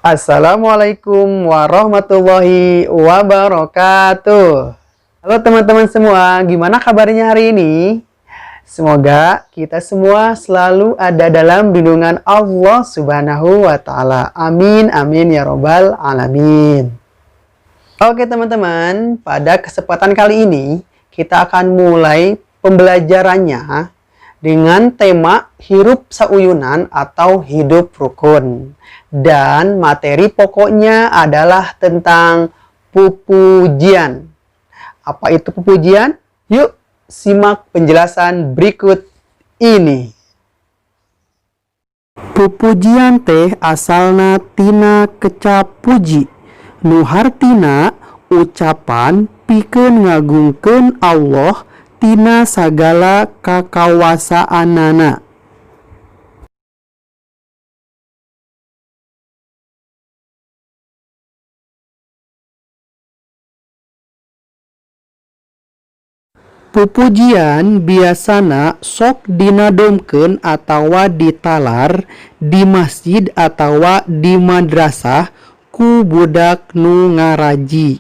Assalamualaikum warahmatullahi wabarakatuh. Halo teman-teman semua, gimana kabarnya hari ini? Semoga kita semua selalu ada dalam lindungan Allah Subhanahu wa Ta'ala. Amin, amin ya robbal alamin. Oke teman-teman, pada kesempatan kali ini kita akan mulai pembelajarannya dengan tema hirup sauyunan atau hidup rukun. Dan materi pokoknya adalah tentang pupujian. Apa itu pupujian? Yuk simak penjelasan berikut ini. Pupujian teh asalna tina kecap puji, nu hartina ucapan pikeun ngagungkeun Allah tina sagala kakawasaanana. Pupujian biasana sok dinadomkeun atawa ditalar di masjid atawa di madrasah ku budak nu ngaraji.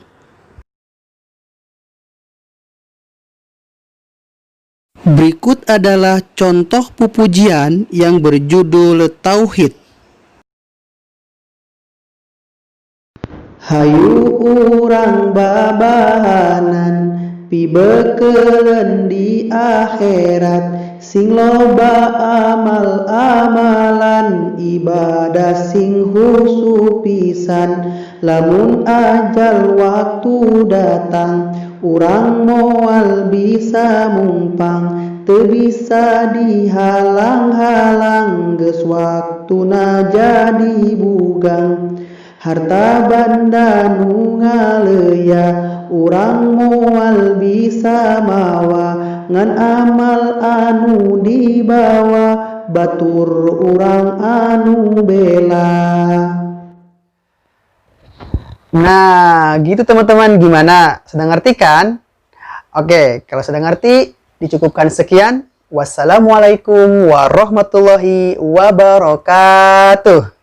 Berikut adalah contoh pupujian yang berjudul Tauhid. Hayu urang babahanan, pibeukeun di akhirat, sing loba amal amalan, ibadah sing khusyuk pisan. Lamun ajal waktu datang, urang moal bisa mungpang, teu bisa dihalang-halang, geus waktuna jadi bugang. Harta banda nu ngaleya, urang moal bisa mawa, ngan amal anu dibawa, batur urang anu bela. Nah, gitu teman-teman, gimana? Sudah ngerti kan? Oke, kalau sudah ngerti, dicukupkan sekian. Wassalamualaikum warahmatullahi wabarakatuh.